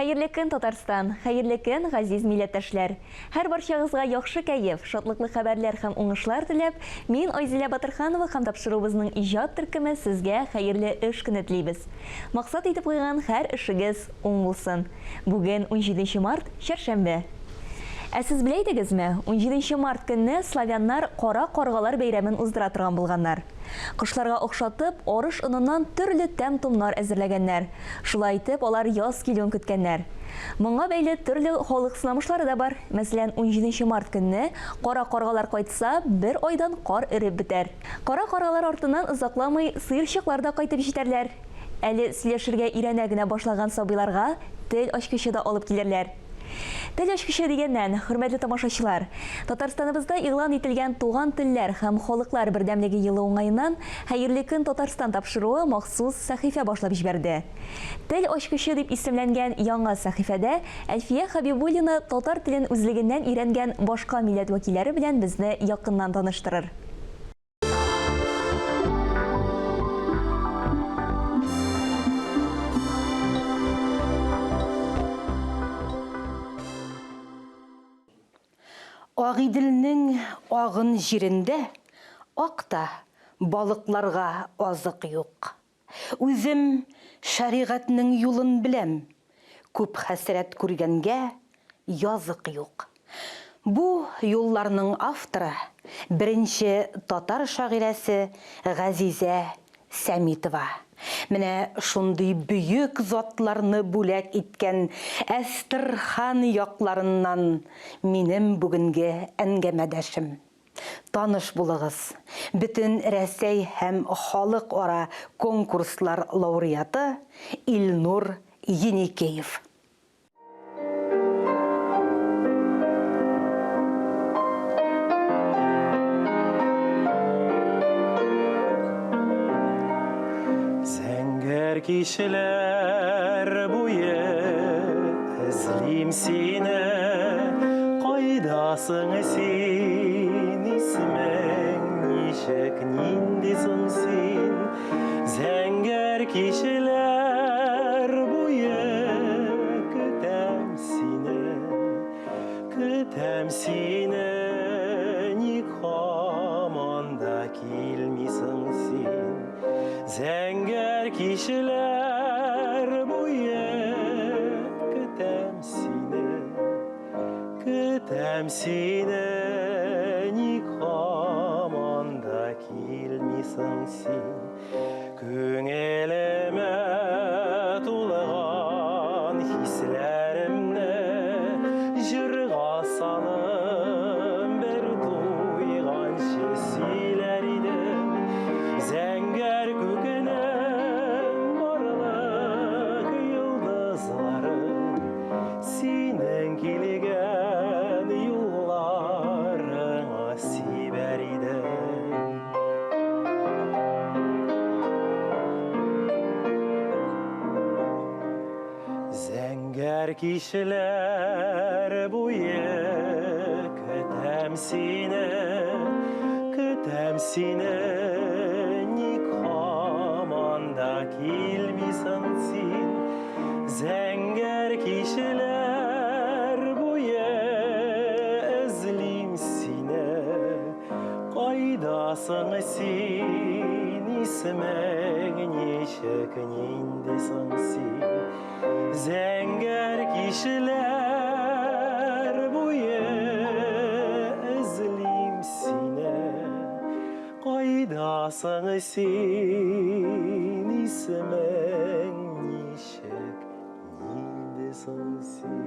Хәерле көн, Татарстан! Хәерле көн, газиз милләттәшләр! Һәр барчагызга яхшы кәеф, шатлыклы хәбәрләр һәм уңышлар теләп, мин, Айзилә Батырханова һәм тапшыруыбызның иҗат төркеме сезгә хәерле эш көне телибез. Максат итеп куйган һәр эшегез уң булсын! Бүген унҗиденче март, чәршәмбе. Ә сез белә идегезме, унҗиденче март көнне славяннар кара каргалар бәйрәмен уздыра торган булганнар. Кошларга охшатып, арыш оныннан төрле тәм-томнар әзерләгәннәр. Шулай итеп, алар яз килүен көткәннәр. Моңа бәйле төрле халык сынамышлары да бар. Мәсәлән, унҗиденче март көнне кара каргалар кайтса, бер айдан кар эреп бетәр. Кара каргалар артыннан озакламый сыерчыклар да кайтып җитәрләр. Әле сөйләшергә өйрәнә генә башлаган сабыйларга тел ачкычы да алып килерләр. Тел ачкычы дигәннән, хөрмәтле тамашачылар, Татарстаныбызда игълан ителгән Туган телләр һәм халыклар бердәмлеге елы уңаеннан Хәерле көн, Татарстан тапшыруы махсус сәхифә башлап җибәрде. Тел ачкычы дип исемләнгән яңа сәхифәдә Әлфия Хәбибуллина татар телен үзлегеннән өйрәнгән башка милләт вәкилләре белән безне якыннан таныштырыр. Агыйделнең агын җирендә ак та балыкларга азык юк. Үзем шәригатьнең юлын беләм, Күп хәсрәт күргәнгә язык юк. Бу юлларның авторы, беренче татар шагыйрәсе Газизә Сәмитова. Менә шундый бөек затларны бүләк иткән Әстерхан якларыннан минем бүгенге әңгәмәдәшем. Таныш булыгыз, Бөтен Рәсәй һәм халыкара конкурслар лауреаты Илнур Еникеев. Зәңгәр кичләр буе эзлим сине, Кайдасың син, исемең ничек, нинди соң син? Зәңгәр кичләр буе көтәм сине, Көтәм сине, ник һаман да килмисең син? Зәңгәр кичләр буе көтәм сине, Көтәм сине, ник һаман да килмисең син? Күңелемә тулган хисләремне җырга салып бер туйганчы сөйләр идем. Зәңгәр күкнең барлык йолдызларын синең килгән юлларыңа сибәр идем. Зәңгәр кичләр буе көтәм сине, көтәм сине, ник һаман да килмисең син? Зәңгәр кичләр буе эзлим сине, Кайдасың син, исемең ничек, нинди соң син? Зәңгәр кичләр буе эзлим сине. Кайдасың син, исемең ничек, нинди соң син?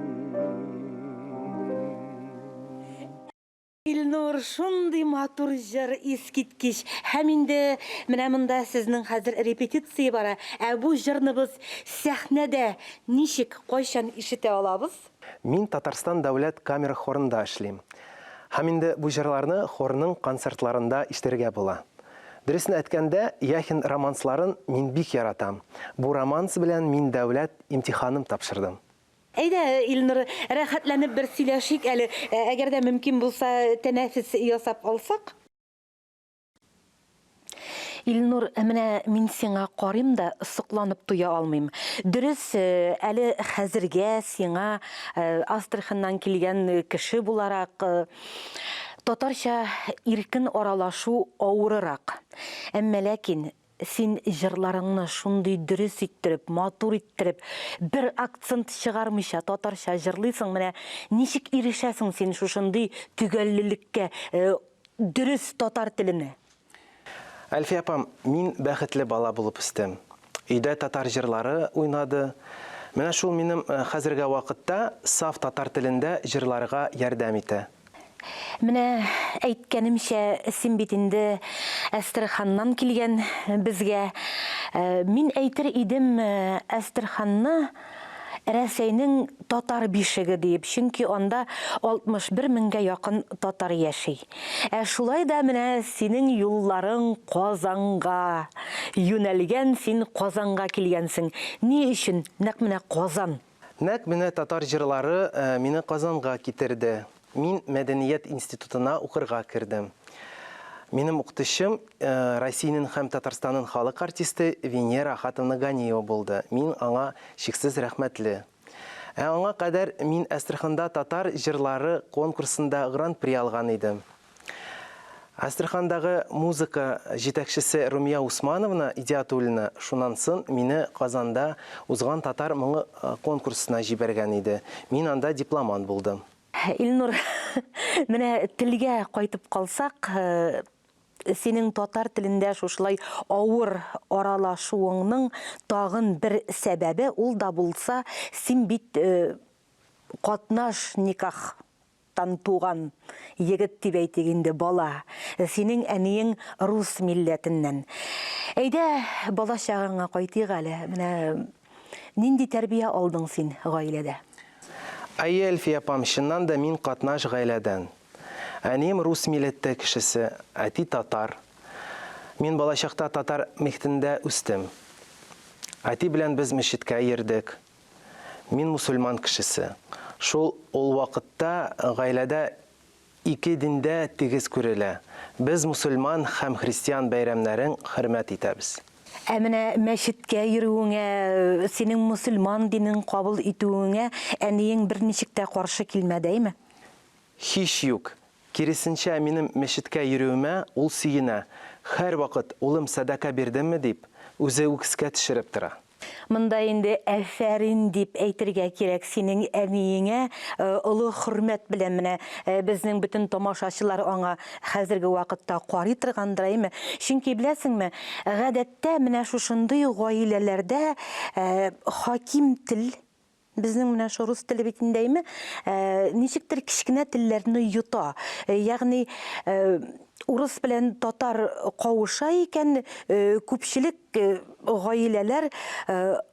Илнур, шундый матур җыр, искиткеч. Һәм инде менә монда сезнең хәзер репетиция бара. Ә бу җырны без сәхнәдә ничек, кайчан ишетә алабыз? Мин Татарстан дәүләт камера хорында эшлим. Һәм инде бу җырларны хорның концертларында ишетергә була. Дөресен әйткәндә, Яхин романсларын мин бик яратам. Бу романс белән мин дәүләт имтиханым тапшырдым. Әйдә, Илнур, рәхәтләнеп бер сөйләшик әле. Әгәр дә мөмкин булса, тәнәфес ясап алсак. Илнур, менә мин сиңа карыйм да, сокланып туя алмыйм. Дөрес, әле хәзергә сиңа Астраханьнан килгән кеше буларак, татарча иркен аралашу авырырак. Әмма ләкин син җырларыңны шундый дөрес иттереп, матур иттереп, бер акцент чыгармыйча татарча җырлыйсың, менә ничек ирешәсең син шушындый төгәллелеккә, дөрес татар теленә? Әлфия апам, мин бәхетле бала булып үстем. Өйдә татар җырлары уйнады. Менә шул минем хәзергә вакытта саф татар телендә җырларга ярдәм итә. Менә әйткәнемчә, син бит инде Әстерханнан килгән безгә. Мин әйтер идем, Әстерханны Рәсәйнең татар бишеге диеп, чөнки анда 61 меңгә якын татар яши. Ә шулай да менә синең юлларың Казанга юнәлгән, син Казанга килгәнсең. Ни өчен нәкъ менә Казан? Нәкъ менә татар җырлары мине Казанга китерде. Мин мәдәният институтына укырга кердем. Минем укытучым Россиянең һәм Татарстанның халык артисты Венера Ахатовна Ганиева булды. Мин аңа чиксез рәхмәтле. Ә аңа кадәр мин Әстерханда татар җырлары конкурсында гран-при алган идем. Әстерхандагы музыка җитәкчесе Румия Усмановна Идиатуллина шуннан сон мине Казанда узган Татар моңы конкурсына җибәргән иде. Мин анда дипломант булдым. Илнур, менә телгә кайтып калсак, синең татар телендә шушылай авыр аралашуыңның тагын бер сәбәбе, ул да булса, син бит катнаш никахтан туган егет дип әйтик инде, бала. Синең әниең рус милләтеннән. Әйдә, бала чагыңа кайтыйк әле. Менә Нинди тәрбия алдың син гаиләдә? Әйе, Әлфия апам, чыннан да мин катнаш гаиләдән. Әнием рус милләте кешесе, әти татар. Мин балачакта татар мехтендә үстем. Әти белән без мәчеткә йөрдек. Мин мусульман кешесе. Шул ул вакытта гаиләдә Ике дин дә тигез күрелә. Без мусульман һәм христиан бәйрәмнәрен хөрмәт итәбез. Ә менә мәчеткә йөрүеңә, синең мосылман динен кабул итүеңә әниең берничек тә каршы килмәде, әйме? Һич юк. Киресенчә, минем мәчеткә йөрүемә ул сөенә. Һәрвакыт, Улым, сәдака бирдеңме? дип, үзе үк искә төшереп тора. Монда инде әфәрин дип әйтергә кирәк синең әниеңә, олы хөрмәт белән менә безнең бөтен тамашачылар аңа хәзерге вакытта карый торгандыр, әйме? Чөнки беләсеңме, гадәттә менә шушындый гаиләләрдә хаким тел, безнең менә шу рус теле бит инде, әйме, ничектер кечкенә телләрне йота. Ягъни урыс белән татар кавыша икән, күпчелек гаиләләр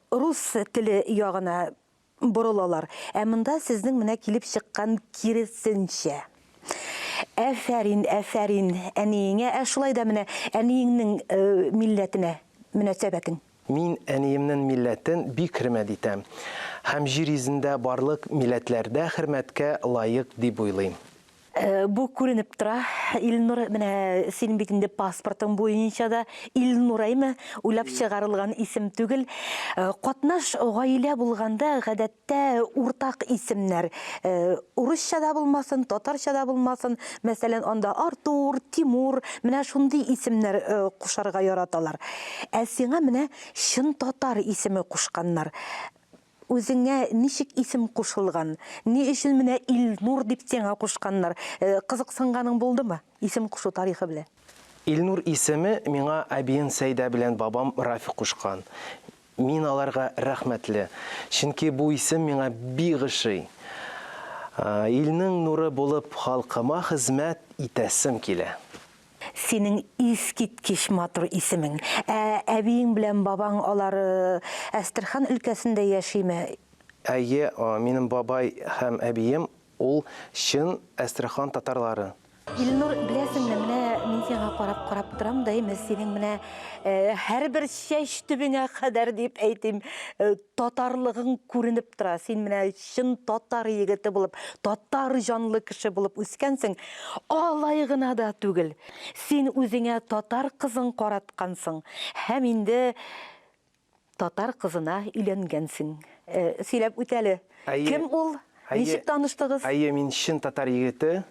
рус теле ягына борылалар. Ә монда сезнең менә килеп чыккан киресенчә. Әфәрин, әфәрин әниеңә. Ә шулай да менә әниеңнең милләтенә мөнәсәбәтең? Мин әниемнең милләтен бик хөрмәт итәм. Һәм җир йөзендә барлык милләтләр дә хөрмәткә лаек дип уйлыйм. Бу күренеп тора, Илнур, менә синең бит инде паспортың буенча да Илнур, әйме? Уйлап чыгарылган исем түгел. Катнаш гаилә булганда, гадәттә, уртак исемнәр. Урысча да булмасын, татарча да булмасын, мәсәлән, анда Артур, Тимур, менә шундый исемнәр кушарга яраталар. Ә сиңа менә чын татар исеме кушканнар. Үзеңә ничек исем кушылган? Ни өчен менә Илнур дип сиңа кушканнар? Кызыксынганың булдымы исем кушу тарихы белән? Илнур исеме миңа әбием Сәйдә белән бабам Рафик кушкан. Мин аларга рәхмәтле. Чөнки бу исем миңа бик ошый. Илнең нуры булып халкыма хезмәт итәсем килә. Синең искиткеч матур исемең. Ә әбиең белән бабаң алар Әстерхан өлкәсендә яшиме? Әйе, минем бабай һәм әбием ул чын Әстерхан татарлары. Илнур, беләсеңме, менә. Мин сиңа карап-карап торам да, әйме, синең менә э, һәрбер чәч төбеңә кадәр дип әйтим, э, татарлыгың күренеп тора. Син менә чын татар егете булып, татар җанлы кеше булып үскәнсең. Алай гына да түгел. Син үзеңә татар кызын караткансың һәм инде татар кызына өйләнгәнсең. Э, сөйләп үт әле. Әйе. Кем ул? Әйе. Ничек таныштыгыз? Әйе, мин чын татар егете.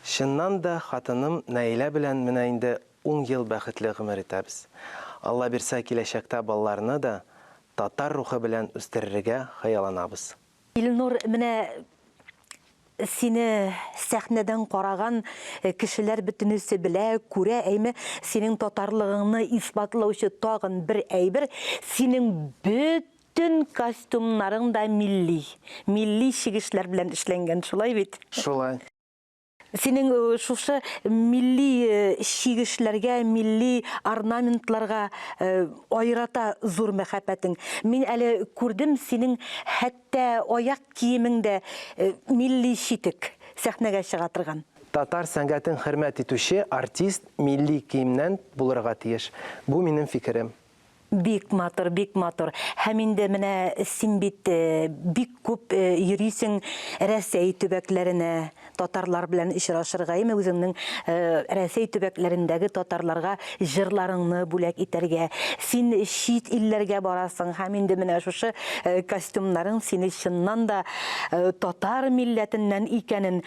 Чыннан да хатыным Наилә белән менә инде ун ел бәхетле гомер итәбез. Алла бирсә, киләчәктә балаларны да татар рухы белән үстерергә хыялланабыз. Илнур, менә сине сәхнәдән караган э, кешеләр бөтенесе белә, күрә, әйме, синең татарлыгыңны исбатлаучы тагын бер әйбер, синең бөтен костюмнарың да милли, милли чигешләр белән эшләнгән, шулай бит? Шулай. Синең э, шушы милли э, чигешләргә, милли орнаментларга э, аерата зур мәхәббәтең. Мин әле күрдем синең хәтта аяк киемең дә милли читек сәхнәгә чыга торган. Татар сәнгатен хөрмәт итүче артист милли киемнән булырга тиеш. Бу минем фикерем. Бик матур, бик матур. Һәм инде менә син бит э, бик күп э, йөрисең Рәсәй төбәкләренә, татарлар белән очрашырга, әйме үзеңнең э, Рәсәй төбәкләрендәге татарларга җырларыңны бүләк итәргә. Син чит илләргә барасың һәм инде менә шушы костюмнарың сине чыннан да татар милләтеннән икәнен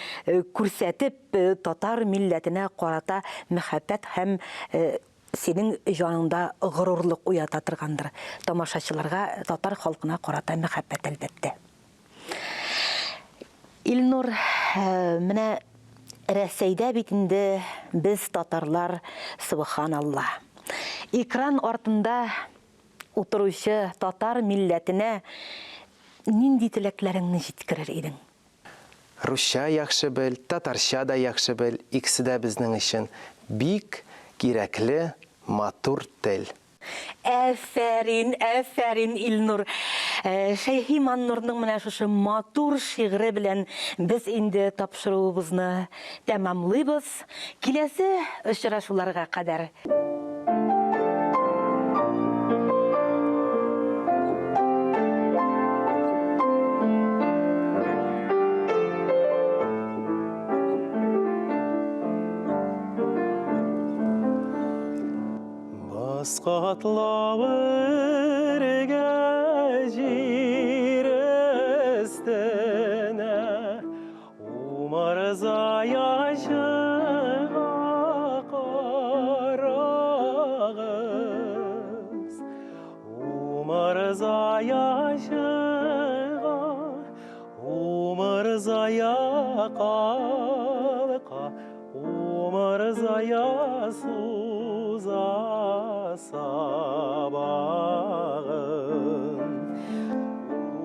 күрсәтеп, татар милләтенә карата мәхәббәт һәм синең җаныңда горурлык уята торгандыр. Тамашачыларга, татар халкына карата мәхәббәт, әлбәттә. Илнур, э, менә Рәсәйдә бит инде без татарлар, субханалла. Экран артында утыручы татар милләтенә нинди теләкләреңне җиткерер идең? Русча яхшы бел, татарча да яхшы бел, икесе дә безнең өчен бик кирәкле, матур тел. Әфәрин, әфәрин, Илнур! Шәйхи Маннурның менә шушы матур шигыре белән без инде тапшыруыбызны тәмамлыйбыз. Киләсе очрашуларга кадәр! Баскатлап үргә җир өстенә Умырзая чыга карагыз, Умырзая чыга, Умырзая калка, Умырзая суза сабагын.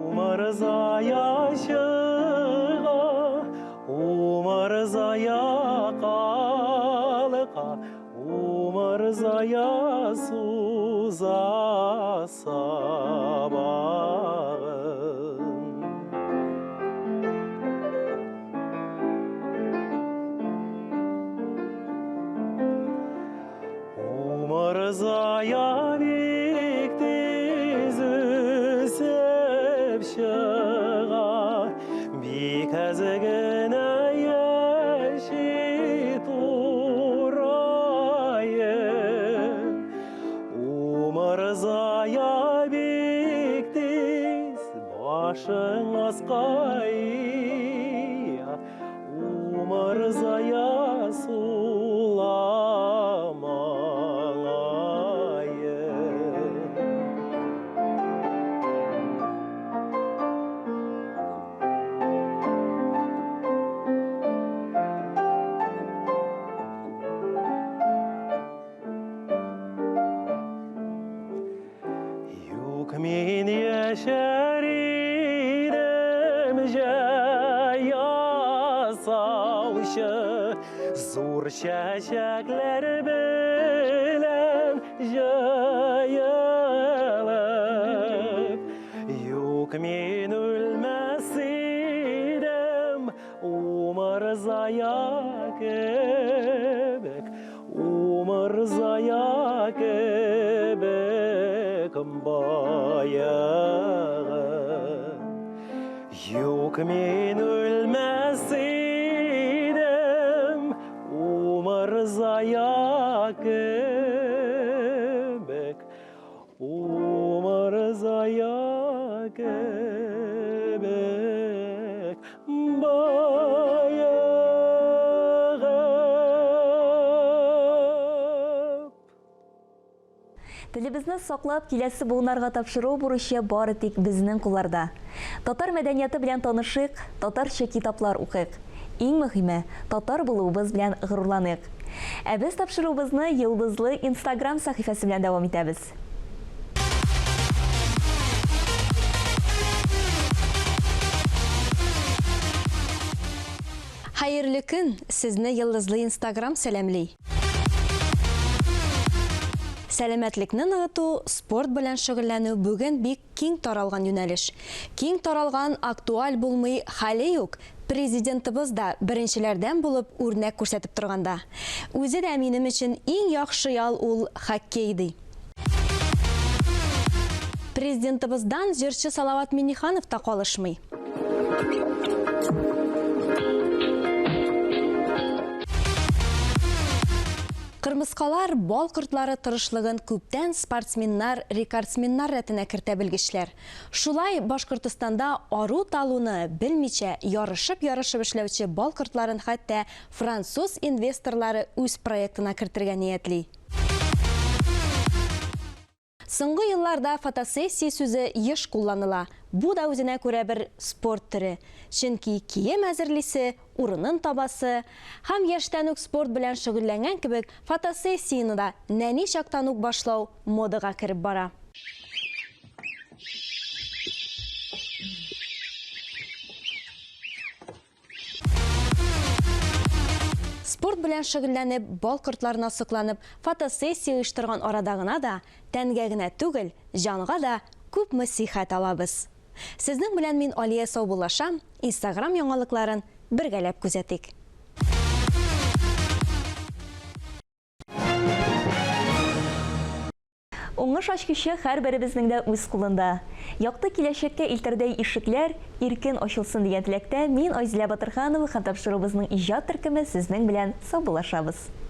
Умырзая чыга, Умырзая калка, Умырзая суза сабагын. Умырзая бик тиз үсеп чыга, бик әз генә яши тураеп. Умырзая бик тиз башын аска ия, Умырзая сула маңаен. Юк, мин яшәр идем җәй ясаучы, Зур чәчәкләр белән җыелып. Юк, мин үлмәс идем Умырзая кебек. Умырзая кебек баягы. Юк, мин үлмәс идем, Умырзая кебек, Умырзая кебек баягы. Телебезне саклап, киләсе буыннарга тапшыру бурычы бары тик безнең кулларда. Татар мәдәнияты белән танышыйк, татарча китаплар укыйк. Иң мөһиме, татар булуыбыз белән горурланыйк. Ә без тапшыруыбызны Йолдызлы Инстаграм сәхифәсе белән дәвам итәбез. Хәерле көн! Сезне Йолдызлы Инстаграм сәламли. Сәламәтлекне ныгыту, спорт белән шөгыльләнү бүген бик киң таралган юнәлеш. Киң таралган, актуаль булмый хәле юк, Президентыбыз да беренчеләрдән булып үрнәк күрсәтеп торганда. Үзе дә минем өчен иң яхшы ял ул хоккей, ди. Президентыбыздан җырчы Салават Миңнеханов та калышмый. Кырмыскалар, бал кортлары тырышлыгын күптән спортсменнар, рекордсменнар рәтенә кертә белгечләр. Шулай, Башкортостанда ару-талуны белмичә ярышып-ярышып эшләүче бал кортларын хәтта француз инвесторлары үз проектына кертергә ниятли. Соңгы елларда фотосессия сүзе еш кулланыла. Бу да үзенә күрә бер спорт төре. Чөнки кием әзерлисе, урынын табасы. Һәм яшьтән үк спорт белән шөгыльләнгән кебек, фотосессияне дә нәни чактан ук башлау модага кереп бара. Спорт белән шөгыльләнеп, бал кортларына сокланып, фотосессия оештырган арада гына да, тәнгә генә түгел, җанга да күпме сихәт алабыз. Сезнең белән мин Алия саубуллашам, Инстаграм яңалыкларын бергәләп күзәтик. Уңыш ачкычы һәрберебезнең дә үз кулында. Якты киләчәккә илтердәй ишекләр иркен ачылсын дигән теләктә мин, Айзилә Батырханова һәм тапшыруыбызның иҗат төркеме сезнең белән саубуллашабыз.